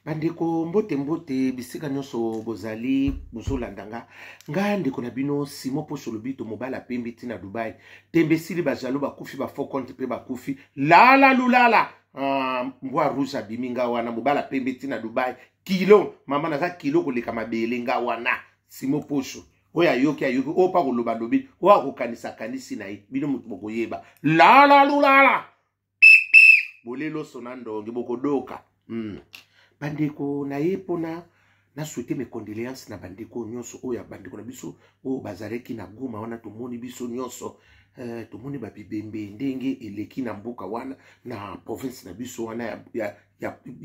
Bandeko, mbote mbote bisika nyonso bozali bozolanda nga. Nga ndeko na bino Simon Posho Lobito, mobali apembi ti na Dubai. Tembe esili, bajalo bakufi, ba faux compte mpe bakufi. Lala lulala, mbwa rouge abimi nga wana, mobali apembi ti na Dubai. Kilo, mama naza kilo koleka mabele nga wana. Simon Posho oyo ayoki ayoki, oyo mpa koloba lobi, oyo akokanisa kanisi na ye, bino moto bokoyeba. Lala lulala, boleloso na ndongi bokodoka. Bandeko na ye, mpona na souhaite mes condoléances na bandeko nyonso oyo ya bandeko na biso oyo bazalaki na Goma wana. Tomoni biso nyonso, tomoni babibembe ndenge eleki na mboka wana, na province na biso wana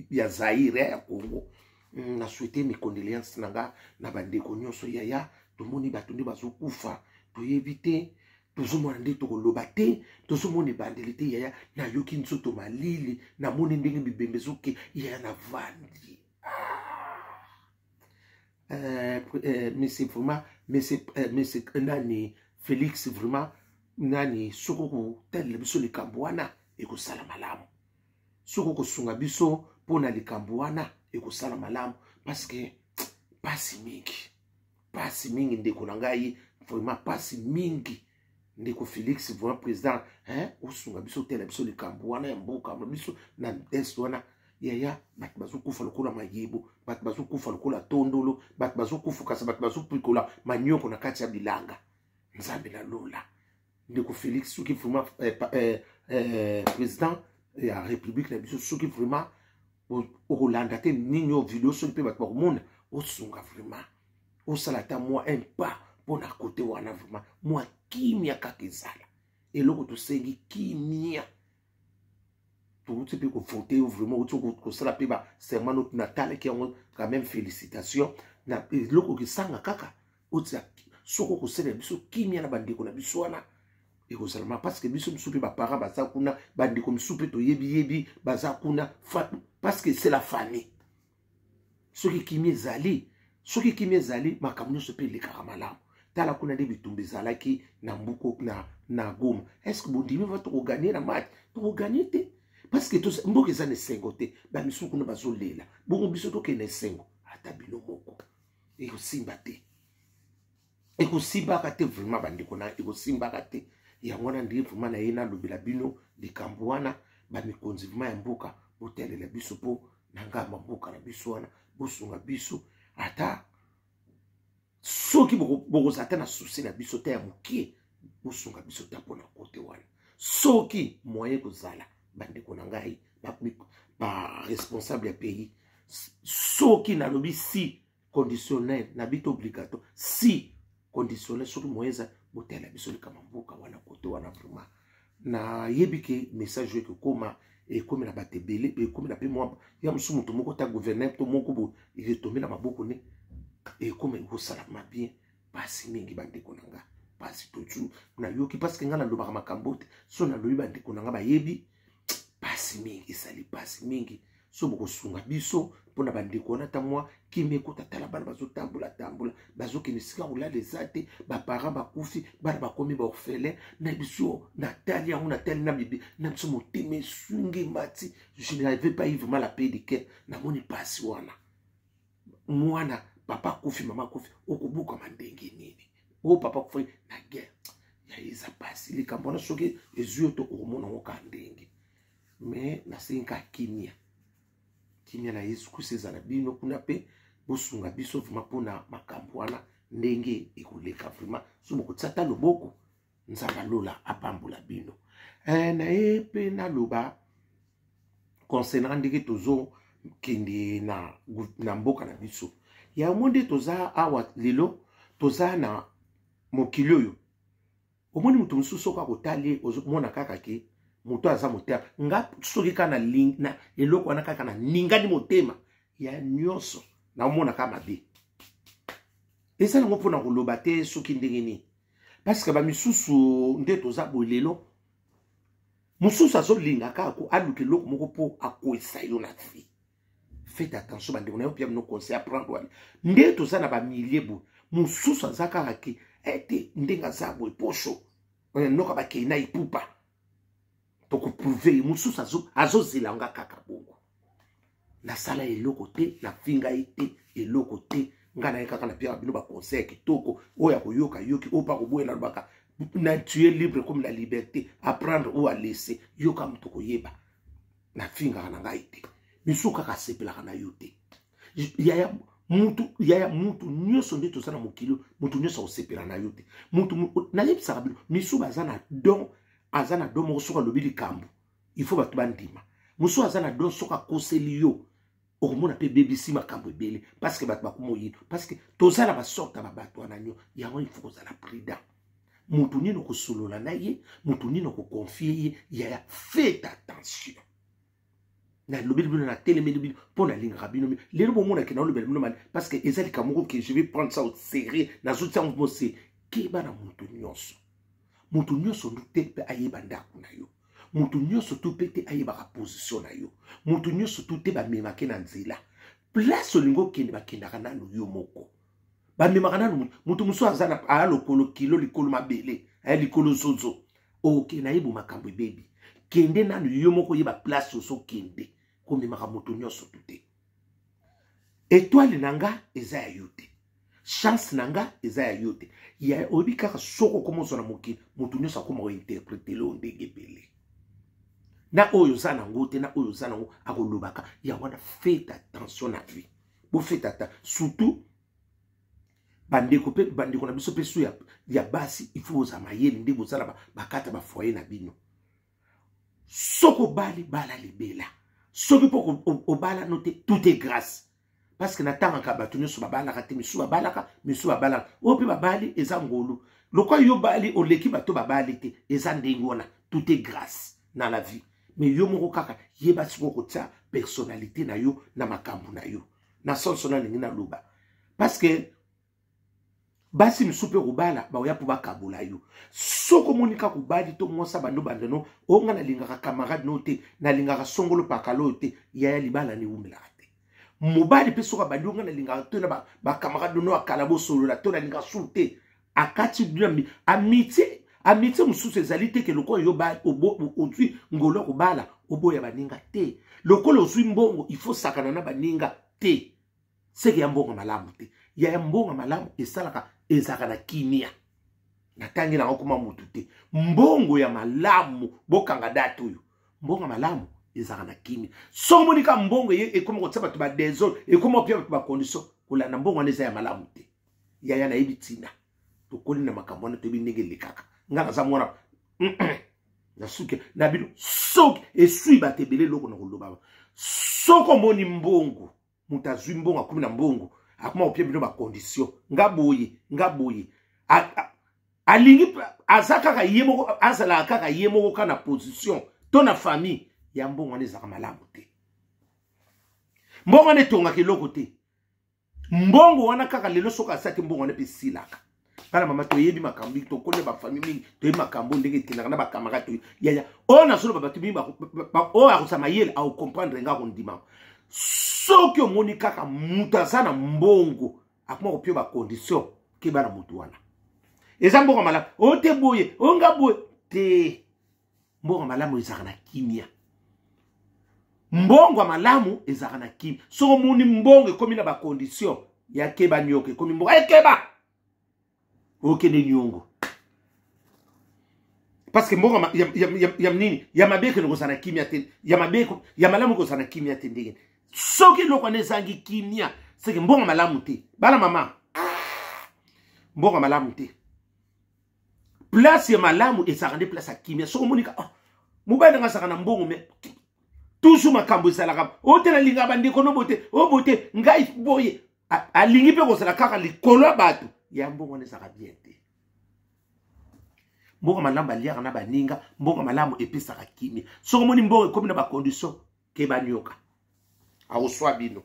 ya Zaire, ya Congo. Na souhaite mes condoléances na nga na bandeko nyonso. Yaya, tomoni bato nde bazokufa, toyebi te, tozomona nde tokoloba te, tozomona ebandeli te. Yaya, nayoki nzoto malili, namoni ndenge bibembe ezoke. Yaya, navandi, monsieur, vraiment, monsieur nani, Félix, vraiment nani, soki okotalela biso likambo wana ekosala malamu, soki okosunga biso mpona likambo wana ekosala malamu, parce que pasi mingi, pasi mingi, ndeko na ngai, vraiment pasi mingi. Ndeko Félix, vraiment président, hein, osunga biso, otela biso likambo wana ya mboka na biso na est wana. Yaya, bato bazokufa lokola mayebo, bato bazokufa lokola tondolo, bato bazokufa kasi bato bazopikola manioko na kati ya bilanga. Nzambe na lola, ndeko Félix, soki vraiment président ya république na biso, soki vraiment okolanda te nini oyo video, soki mpe bato bakomona, osunga vraiment, osala ata mwa un pas mpona kote wana, vraiment mwa kimia kaka ezala. Eloko tosengi, kimia. Touti mpe kovote yo, vraiment outi kosala mpe baserment note, natalaki yango quand même, félicitation. Na eloko okesanga kaka otia, soki okosalela biso kimia na bandeko na biso wana, ekozala, parce que biso mosusu mpe baparent baza kuna, bandeko mosusu mpe toyebi yebi baza kuna, parce que c'est la famille. Soki kimia ezali, soki kimia ezali, makambo nyonso mpe elekaka malamu. Tala kuna nde bitumba ezalaki na mbuko na Goma. Est ce que bondimi va tokogagner na match? Tokogagner te, parce que mboka eza na esengo te. Bamisusu kuna bazolela bongo, biso tokende esengo ata bino moko, ekosimba te, ekosimbaka te vraiment, bandeko na, ekosimbaka te. Yango wana ndenge vraiment na ye nalobela bino likambo wana. Bamikonzi vraiment ya mboka, botalela biso mpo na ngambo ya mboka na biso wana, bosunga biso ata soki bokozala ata na souci na biso te ya mokie, bosunga biso ta mpona kote wana. Soki moyen kozala, bandeko na ngai baresponsable ya pays, soki nalobi si conditionnel, nabi te obligatoire, si conditionnel, soki moyen eza, botala biso likambo mboka wana, kote wana. Vraiment nayebi ke message oyo ekokoma, ekomi na bato ebele, ekomi na mpe mwa ya mosusu, moto moko ta gouverneur to moko boye, eretombe na maboko ne, ekoma, ekosalama bien. Pasi mingi, bandeko na nga, pasi totu nayoki, parce que nga nalobaka makambo te. So nalobi, bandeko na nga bayebi, pasi mingi, esali pasi mingi. So bokosunga biso mpona bandeko wana, ata mwa kimia ekota. Tala bana bazotambola tambola, bazokende esika kolala eza te, baparent bakufi, bana bakomi baorphelin. Na biso natali yango, natali na bibi na biso, motema esungi mati. Je n'avais pas eu vraiment la paix de cœur. Namoni pasi wana, mwana papa akufi, mama akufi, okobukama ndenge nini? Oyo papa akufi na guerre ya, eza pasi likambo wana. Soki ezwi yo to okomona yango ka ndenge, mais nasengi kaka kimia, kimia na Yesu Kristo ezala bino kuna, mpe bosunga biso vraiment mpona makambo wana ndenge ekoleka. Vraiment so bokotia ata loboko, Nzambe alola apambola bino. Na ye mpe naloba concernant ndenge tozokende na mboka na biso yango nde toza awa lelo, toza na mokili oyo. Omoni moto mosusu, soki akotali, ozomona kaka ke moto aza motema. Nga soki kaka na eloko wana, kaka na ningani motema ya nyonso, naomona kaka mabe. Eza nango mpona koloba te soki ndenge nini, parce que bamisusu nde toza boye lelo, mosusu azolinga kaka aluka eloko moko mpo akwesa yo na vie. Faites attention, bandeko na yo, pia bino conseil à prendre wana. Nde toza na bamilie boye, mosusu aza kaka ke ete ndenge aza boye, posho noka bakei na epupa, tokoprouve ye. Mosusu azozela nga kaka bongo. Nasala eloko te, nafinga ye te, eloko te. Ngai naye kaka napiaka bino baconseil ya kitoko, oyo ya koyoka yoki, oyo mpa koboya nalobaka na tu es libre comme la liberté à prendre ou à laisser. Yoka moto koyeba, nafingaka na ngai te, misu kaka asepelaka na yo te. Yaya mutu, yaya mutu nyonso nde toza na mokili, mutu nyonso akosepela na yo te. Mutu nayebisaka bino, misu baza na don, aza na don moko, soki alobi likambo il faut bato bandima. Mosusu aza na don, soki akoseli yo okomona mpe ebebisi makambo ebele, parce que bato bakoma oyino, parce que toza na basorte ya babato wana nio. Yango il faut kozala prudent. Motu nini okosolola na ye, motu nini okokonfie ye, yaya faites attention. Nalobeli bino, natelemeli bino mpo nalingaka bino. Lelo bomonaki nalobela bino mali parce que eza likambo moko ke je vais prendre ça au sérieux, nazotia yango mose. Keba na motu nyonso, motu nyonso ndu te mpe ayeba ndako na yo, motu nyonso tu mpe te ayebaka position na yo, motu nyonso tu te bamemake na nzela. Place olingi okende, bakendaka nanu yo moko, bamemaka nanu motu mosusu aza na aya lokolo kilo likolo mabele, aya likolo zozo, okende ayebo makambo ebebi. Kende nanu yo moko, oyeba place ozokende, komemaka moto nyonso tu te. Etoile na nga eza ya yo te, chance na nga eza ya yo te. Ya oyebi kaka soki okoma ozwa na mokili, moto nyonso akoma kointerpretele oyo ndenge ebele na oyo oza nango te, na oyo oza nango akolobaka. Yango wana faites attention na vie, bofete ata surtout bandeko mpe bandeko na biso mpe su ya basi, il faut bozala mayele nde bozala bakata bafoyer na bino. Soki obali, bala libela. Soki mpo obala no te, tout est grâce, parce que natangaka bato nyonso babalaka te, misusu babalaka, misusu babalaka, oyo mpe babali eza ngolu. Lokwa yo bali oleki bato babali te, eza ndenge wana, tout est grâce na la vie. Mais yo moko kaka yeba sikoyo kotia personnalité na yo na makambo na yo. Na sonso nalingi naloba, parce que basi misusu mpe kobala baoya mpo bakabola yo. Soki omoni kaka obali to mwasi bando bandano, oyo ngai nalingaka camarade no te, nalingaka songolo pakala oyo te, yaya libala na ewumelaka te. Mobali mpe soki abandi, oyo ngai nalingaka to na bacamarade no akala bosolola to nalingaka su te, akati amitié. Amitié mosusu ezali te ke lokola yo ozwi ngolo ya kobala, oboya baninga te. Lokola ozwi mbongo, il faut sakana na baninga te, seke ya mbongo malamu te. Ya mbongo malamu esalaka ezalaka na kimia. Natangi nango koma motu te. Mbongo ya malamu, bokanga date oyo, mbongo ya malamu ezalaka na kimia. Soki omoni ka mbongo eye ekoma kotia bato badesordre, ekoma kopia bato bacondition, kolanda mbongo wana eza ya malamu te. Yaya nayebi ntina tokoli na makambo wana, toyebi ndenge elekaka. Ngai naza mwana na suki na bino, soki eswi bato ebele eloko na koloba. Soki omoni mbongo, moto azwi mbongo, akomi na mbongo, akoma kopia bino bacondition, nga boye, nga boye, alingi aza kaka ye moko, azalaka kaka ye moko kaka na position to na famille ya mbongo wana, ezalaka malamu te. Mbongo wana etongaka eloko te. Mbongo wana kaka lelo soki asaki mbongo wana mpe esilaka. Bana mama, toyebi makambo mingi, tokoli bafamille mingi, toyebi makambo ndenge ekendaka na bacamarade. Toyebi yaya oyo nazoloba, bato mingi oyo akozala mayele akokomprendre nga, akondima. Soki omoni kaka moto aza na mbongo akoma kopia bacondition, keba na moto wana. Eza mbongo malamu oyo te, boye oyo nga boye te. Mbongo malamu ezalaka na kimia, mbongo ya malamu ezalaka na kimia. Soki omoni mbongo ekomi na bacondition ya keba, nioka ekomi mbongo ekeba, okende niongo, parce que mbongo ya nini ya mabe ekende kozala na kimia te, ya mabe ya malamu ekozala na kimia te. Ndenge soki eloko wana ezangi kimia, seke mbongo malamu te. Bana mama, mbongo malamu te. Place ya malamu ezalaka nde place ya kimia. Soki omoni ka, oh, mobali nanga azalaka na mbongo, mais toujours makambo ezalaka oyo te, nalingaka bandeko no boye te, oyo boye te, ngai boye, alingi mpe kozala kaka likolo ya bato, ya mbongo wana ezalaka bien te. Mbongo malamu baliaka na baninga, mbongo malamu epesaka kimia. Soki omoni mbongo ekomi na bacondition, ke banyoka akoswa bino.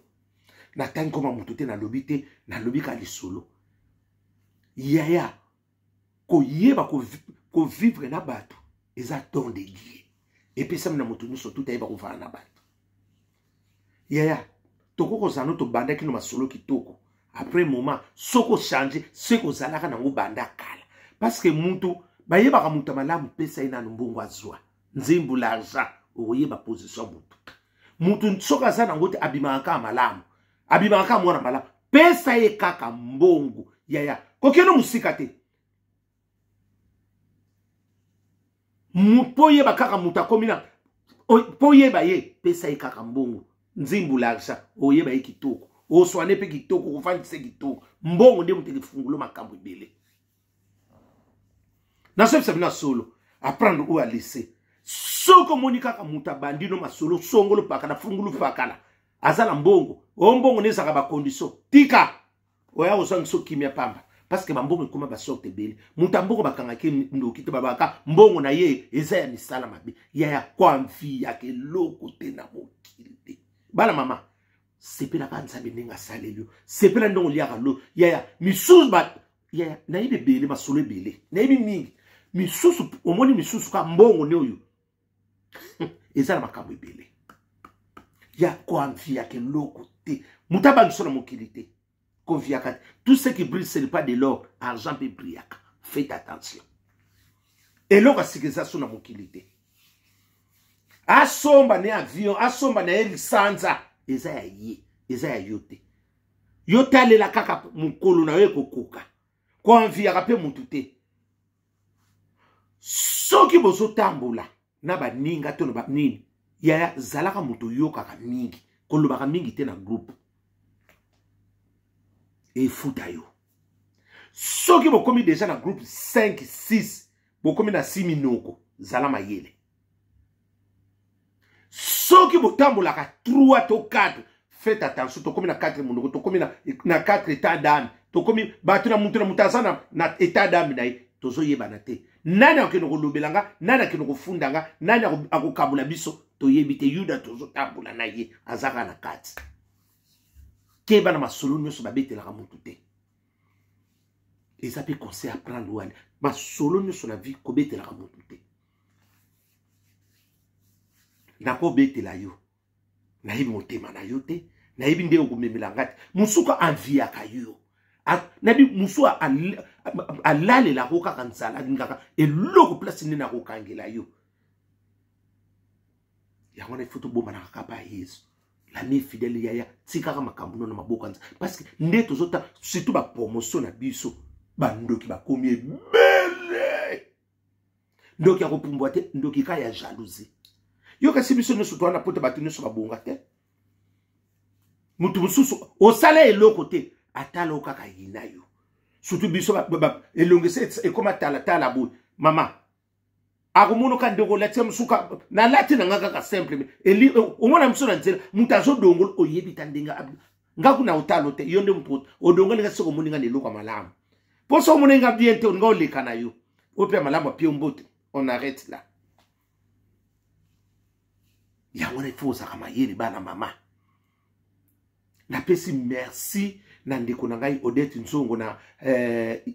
Natangi koma moto te, nalobi te, nalobi ka lisolo. Yaya, koyeba kovivre na bato eza don de Dieu, epesami na moto nyonso tuta ayeba kovanda na bato. Yaya, tokoki kozala no tobandaki no masolo kitoko, après moment soki ochange, soki ozalaka nango banda kala, parce que mutu bayebaka moto ya malamu, pesa ye nanu mbongo azwa nzembo l'argent, okoyeba position ya motu. Mutu soki aza nango te, abimaka kaka malamu, abimaka kaka mwana malamu. Pesa ye kaka mbongo, yaya, kokende mosika te. Mpo yeba kaka moto akomi na, mpo yeba ye, pesa ye kaka mbongo, nzimbu l'argent, oyeba ye kitoko, oswane mpe kitoko, okofandisa kitoko. Mbongo nde moto ekifungulo makambo ebele. Nazoyebisa bino ya solo, apprendre oyo alese. Soki omoni kaka moto abandi no masolo songolo pakala fungulu pakala, aza na mbongo, o mbongo nde ezalaka bacondition, tika oya kozwa biso kimia pamba, parce que bambongo ekoma basorte ebele. Moto ya mbongo bakangaki ndoki te, babaka mbongo na ye eza ya misala mabe. Yaya, koanviyaka eloko te na mokili. Bana mama, sepelaka Nzambe ndenge asaleli yo, sepela ndenge oliaka lo. Yaya, misusu ba yaya, nayebi ebele masolo ebele, nayebi mingi misusu. Omoni misusu ka mbongo nde oyo eza na makambo ebele ya koanviyaka eloko te. Moto abangiso na mokili te, koviaka te. Tout ce qui brille, ce n'est pas de l'or. Argent mpe brillaka, faites attention. Eloko ya sika eza so na mokili te. Asomba ne avion, asomba na ye lisanza, eza ya ye, eza ya yo te. Yo talela kaka mokolo na yo ekokoka. Koanviyaka mpe motu te. Soki bozotambola na baninga to na banini, yaya, zalaka moto oyokaka mingi, kolobaka mingi te na groupe, efuta yo. Soki bokomi deja na groupe 5, 6, bokomi na 6 minoko, zala mayele. Soki botambolaka 3 to 4, faites attention. Tokomi na 4 monoko, tokomi na 4 état d'âme, tokomi bato na mutu na mutu aza na état d'âme na ye, tozoyebana te. Nani akokende kolobela nga? Nani akende kofunda nga? Nani akokabola biso? Toyebi te. Yuda tozotambola na ye, azaka na kati. Keba na masolo nyonso babetelaka mutu te. Eza mpe conseil à prendre wana. Masolo nyonso na vie, kobetelaka mutu te. Nakobetela yo, nayebi motema na yo te, nayebi nde okomemela nga te. Mosuku anviaka yo, nayebi mosu alalelako kaka nzala, alingaka eloko place nde nakokangela yo. Yango wana ifo tobombanaka kaka pa Yesu, l'ami fidèle. Yaya, tikaka makambo no na maboko ya Nzambe, parce que nde tozota surtout bapromotion na biso, bandoki bakomi ebele. Ndoki ya kopumbwa te, ndoki ka ya jalousie. Yo kasi biso nyonso towana poto, bato nyonso babonga te. Moto mosusu osala eloko te, atala o kaka yina yo. Surtout biso, elongi se ekoma talatala boye, mama akomonoka ndeko olati ya mosuka. Nalati na nga kaka simple. Eli omona mosu na nzela, moto azodongola, oyebi ta ndenge nga kuna otalo te. Yo nde moto odongoli nga. Soki omoni nga na eloko ya malamu, mpo soki omoni nga bien te, olinga oleka na yo oyo mpe ya malamu apie mbote. On arrête là. Yango wana ifo ozalaka mayele, bana mama. Napesi merci na ndeko na ngai Odette Nzongo na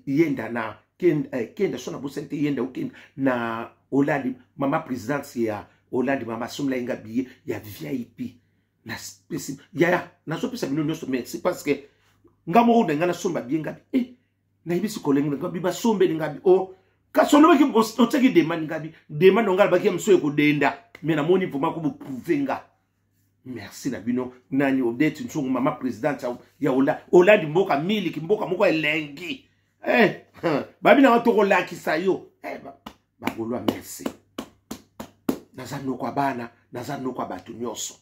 yenda na Kenda, Kenda so nabosani te, yenda okenda na Hollande, mama présidente ya Hollande, mama asomela ye nga billet ya VIP. Napesi yaya, nazopesa bino nyonso merci, parce que nga moko na nga nasomba billet ngabi nayebisi kolenge ngabi basombeli ngabi o oh, kasi olobaki otiaki demande ngabi demande onga alobaki ya mosu ekodenda me namoni vraiment ko boprouve nga. Merci na bino. Nani Odette Nzungu, mama présidente ya Hollande. Hollande mboka miliki, mboka moko elengi. Babi nanga tokolakisa yo bagolwa. Merci. Naza noko ya bana, naza noko ya bato nyonso,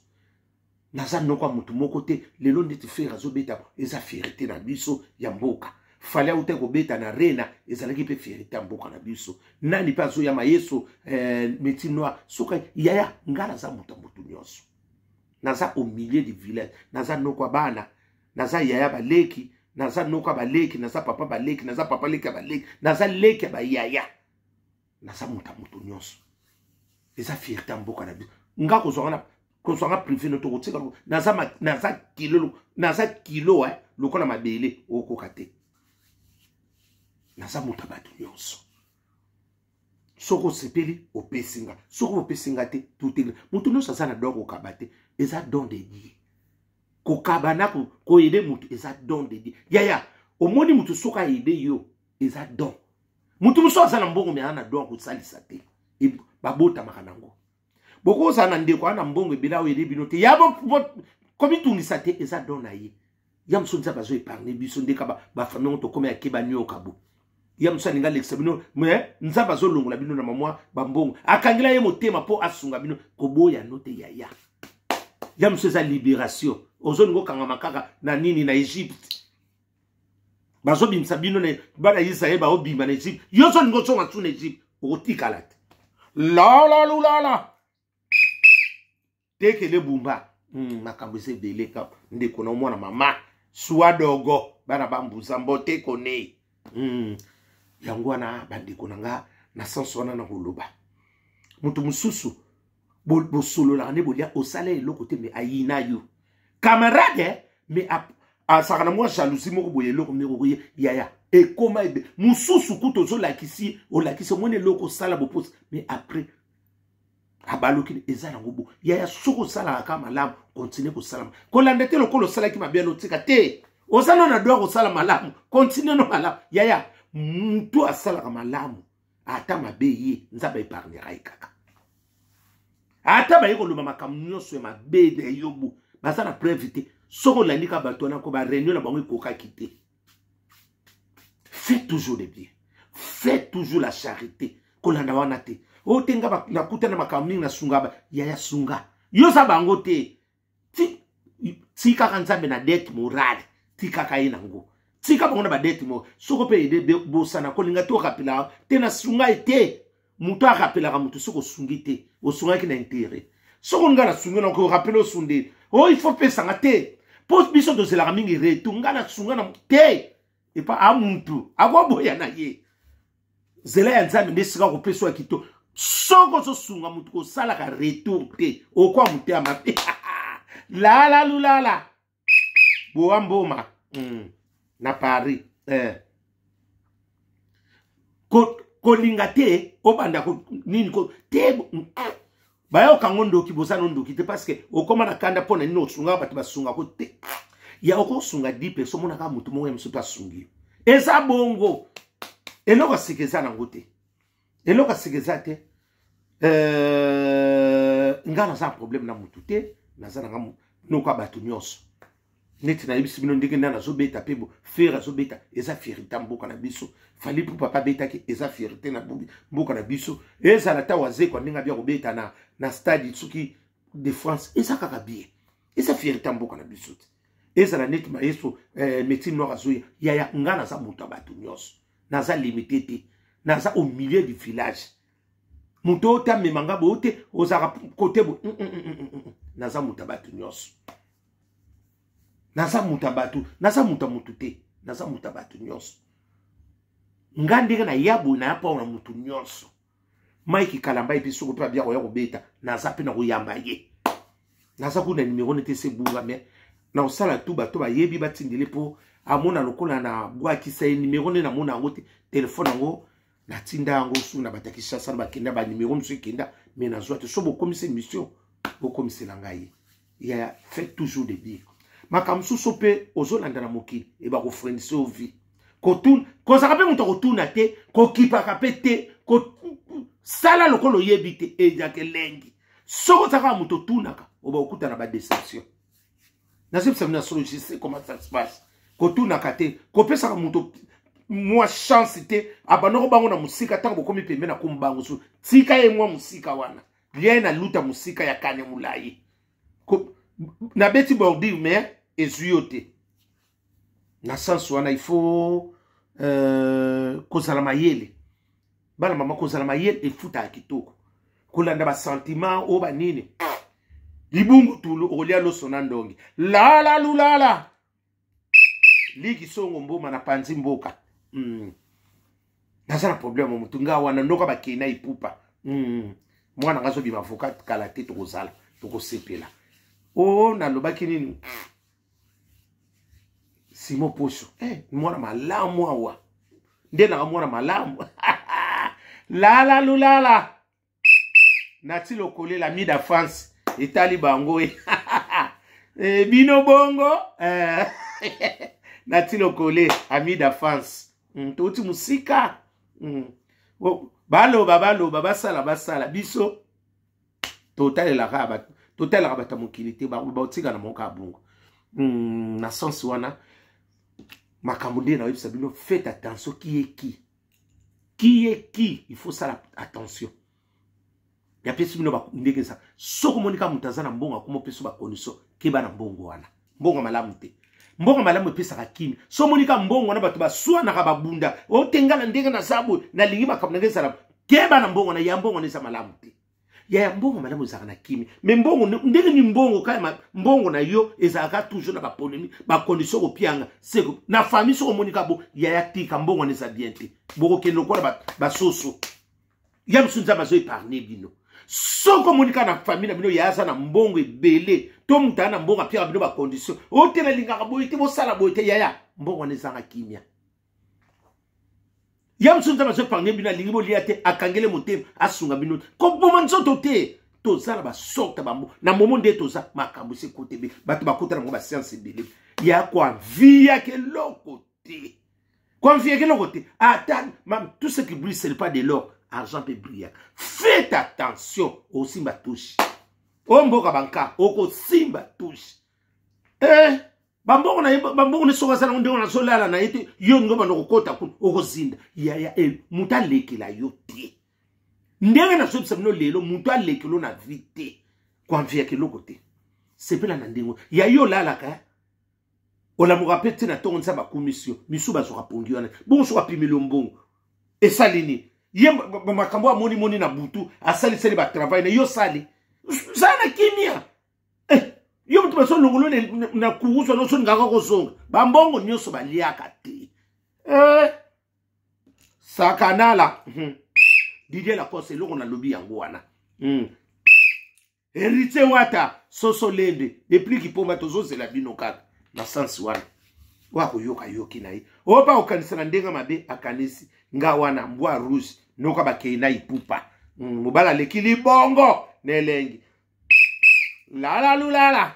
naza noko ya motu moko te. Lelo ndeti Ferre azobeta, eza fierté na biso ya mboka. Fally auta kobeta na Arena, ezalaki mpe fierté ya mboka na biso. Nani mpe azoyama Yesu métier noir soki yaya. Nga naza moto ya motu nyonso, naza au milieu du village. Naza noko ya bana, naza yaya baleki, naza noko ya baleki, naza papa baleki, naza papa leki ya baleki, naza leki ya bayaya, naza moto ya moto nyonso. Eza fierté ya mboka na biso. Nga kozwanga na kozwanga privé no tokotika. Naza kilo, naza kilo lokola mabele, okoka te. Naza moto ya bato nyonso. Soki osepeli, opesi nga. Soki opesi nga te, tuteli. Moto nyonso aza na don kokaba te, eza don de Dieu. Kokaba na koaider moto eza don de Dieu. Yaya, omoni moto soki aaider yo, eza don. Moto mosusu aza na mbongo me aza na don kosalisa te, babotamaka nango. Bokozala na ndeko wana mbongo ebele aoyo ede bino te. Ya komitungisa te, eza don na ye. Ya mosusu Nzambe azo épargne biso ndeka bafamille yango tokómi ya keba nioka bo. Ya mosusu alingi alekisa bino, mais Nzambe azolongola bino na mamwa bambongo. Akangela ye motema mpo asunga bino. Koboya no te yaya. Ya mosusu eza libération. Ozolinga okangama kaka na nini na Egypte. Bazobimisa bino na bana Israël baobima na Egypte. Yo ozolinga ozonga su na Egypte, okotikala te. Lala lulala. Tekele bumba. Makambo eza ebele ka ndeko na mwana mama. Suwa dogo bana bambuza mbote kone. Yango wana bandeko na nga na sens wana na koloba. Moto mosusu bosololaka nde bolia osala eloko te me ayina yo. Camarade me azalaka na mwa jalousie moko boye eloko moko ye yaya ekoma ebe mosusu kutu ozolakisi olakisi omoni eloko osala boposa mais après abaluki eza nango bo yaya soki osalaka kaka malamu continue kosala kolanda te lokola osalaki mabe alotika te oza no na droit kosala malamu continue no malamu yaya mutu asalaka malamu ata mabe ye Nzambe epargnera ye kaka ata baye koloba makambo nyonso ya mabe na yobo baza na preuve te soki olandi kaka bato wana ko ba réunion na bango ekokaki te. Fais toujours le bien, fais toujours la charité, kolanda wana te oyo te nga nakuta na makambo mingi nasunga ba yaya sunga yo oza bango te. Tikaka Nzambe na dette morale, tikaka ye nango, tika bango na ba dette morale. Soko mpe ede bosana kolinga te orapelaka te na sunga ye te. Moto arapelaka moto soki osungi te, osungaki na intérêt. Soki olinga nasungi na orapele osunde oyo il faut pesanga te mpo biso tozelaka mingi retour. Nga nasunga na te epa a mutu akoboya na ye nzela ya Nzambe nde esika kopesa ya kitoko. Soki ozosunga motu kosalaka retour te, okwa motema mabe. Lala lulala boa mboma na Paris kolinga te obanda nini te bayoka ngo ndoki boza no ndoki te parce que okoma na kanda mpo na nini osungaka bato basungako te. Ya okosunga 10 personnes omonaka motu moko ya mosusu mpe asungi yo. Eza bongo eloko ya sika eza nango te, eloko ya sika eza te. Nga naza na problème na motu te, naza nanga noko ya bato nyonso. Neti nayebisi bino ndenge nani azobeta mpe Ferre azobeta, eza fierté ya mboka na biso. Fally mpo papa abetaki, eza fierté na mboka na biso. Ezala ta Wazekwa ndenge abia kobeta na stade soki de France, eza kaka bien, eza fierté ya mboka na biso te. Ezala neti mayeso médecine noire azoya yaya, nga naza moto ya bato nyonso, naza limité te, naza au milieu du village. Moto oyo te amema nga boyo te, ozalaka kote boye. Naza moto ya bato nyonso, naza moto ya bato, naza moto ya motu te, naza moto ya bato nyonso. Nga ndenge naya boye naya mpo na motu nyonso. Mike Kalamba epi soko mpe abia koya kobeta, naza mpe na koyamba ye. Naza kuna nimero nete se bunga me na kosala tu bato bayebi batindele mpo amona lokola na bwakisa ye nimero nde namona yango te. Telefone yango natinda yango su na bato ya Kinshasa na bakenda banimero mosusu ekenda me nazwa te. So bokomisa émission bokomisela ngai ya fait toujours de bien. Makambo mosusu mpe ozolanda na mokili eba kofrenise yo vie. Kotuna kozalaka mpe moto akotuna te, kokipaka mpe te, sala lokola oyebi te eyaka elengi. Soki ozalaka moto otunaka oba okutana ba déception. Nazebisa bino na solo, je sais comment ça se passe. Kotunaka te, kopesaka moto mwa chance te, abandoko bango na mosika. Ntango bokomi pembe na komi bango so tika ye mwa mosika wana, lia ye na luta mosika ya kane molai nabeti bordure mais ezwi yo te. Na sens wana il faut kozala mayele bana mama, kozala mayele efutaka kitoko. Kolanda basentiment oyo banini libungu tulu okolia loso na ndongi lala lulala liki songo mboma na panzi mboka. Naza na problème motu nga wana ndoka bakei na ipupa. Mwana nga azobima avocat kala te, tokozala tokosepela. O nalobaki nini? Simo Poso mwana malamu awa nde nanga mwana malamu. Lala lulala nati lokolela mida France etali bango bino bongo nati lokole amida France. Touti mosika. Baloba baloba basala basala biso. Totalelaka bato, totalelaka bato ya mokili te, baotika na moko ya bongo. Na sens wana, makambo nde nayebisa bino, faites attention. Qui est qui? Qui est qui? Il faut sala attention. Yapesi bino ndenge eza. Soki omoni kaka moto aza na mbongo, akoma opesi bacondition, keba na mbongo wana. Mbongo malamu te. Mbongo malamu epesaka kimi. So omoni kaka mbongo wana, bato baswanaka, babunda, otengala ndenge naza boye, nalingi makambo ndenge ezala, keba na mbongo na ya. Mbongo wana eza malamu te. Ya mbongo malamu ezalaka na kimi. Me mbongo ndenge ni mbongo kaya mbongo na yo ezalaka toujours na bapolémique, bacondition, kopianga seko na famille. Soki omoni ka bo, yaya, tika mbongo wana, eza bien te. Bokokende lokola basoso ya mosusu. Nzambe azo épargne bino. Soki omoni kaka na famille na bino, ya aza na mbongo ebele, to moto aya na mbongo, apiaka bino bacondition, oyo te, nalingaka boye te, bosala boye te, yaya, mbongo wana ezanga kimia. Ya mosusu Nzambe azo épargne bino, alingi bolia te, akangele motema, asunga bino te, koboma nzoto te. Toza na basorte bambo na momo nde toza makambo esi ekota ebele, bato bakota nango bascience ebele ya koenviaka eloko te, koenviaka eloko te. Ata tout ce qui brille, ce n'est pas de l'or. Argent mpe brillaka. Faites attention, osimba touche o mboka banka, okosimba touche. Eh, bambongo na ye, bambongo ne, soki aza nango ndenge nazolala na ye te, yo ningo banda kokota kuna, okozinda. Yaya, e moto alekela yo te. Ndenge nazoyebisa bino lelo, moto alekelo na vie te, koenviaka eloko te. Sepela na ndenge ya yo olalaka, olamuka mpe te na ntongo, Nzambe akumisi yo. Misu bazwaka pongi wana bongo. Soki apimeli yo mbongo, esali nini? Ye makambo amonimoni na butu, asalisali batravail na yo, sali, zala na kimia. Eh, yo moto bazolongolo na kurusu wana, osoningaka kozonga bambongo nyonso baliaka te. Eh, sakanala. Didier Lacoste, eloko nalobi yango wana. Héritier Wata, soso lende depuis kipomba, tozozela bino kaka na sansi wana. Oyo akoyoka, yoki na ye. Oyo mpe akokanisa na ndenge mabe, akanisi nga wana mbwa rouge noka bakei na ipupa. Mobali aleki libongo na elengi, lala lulala.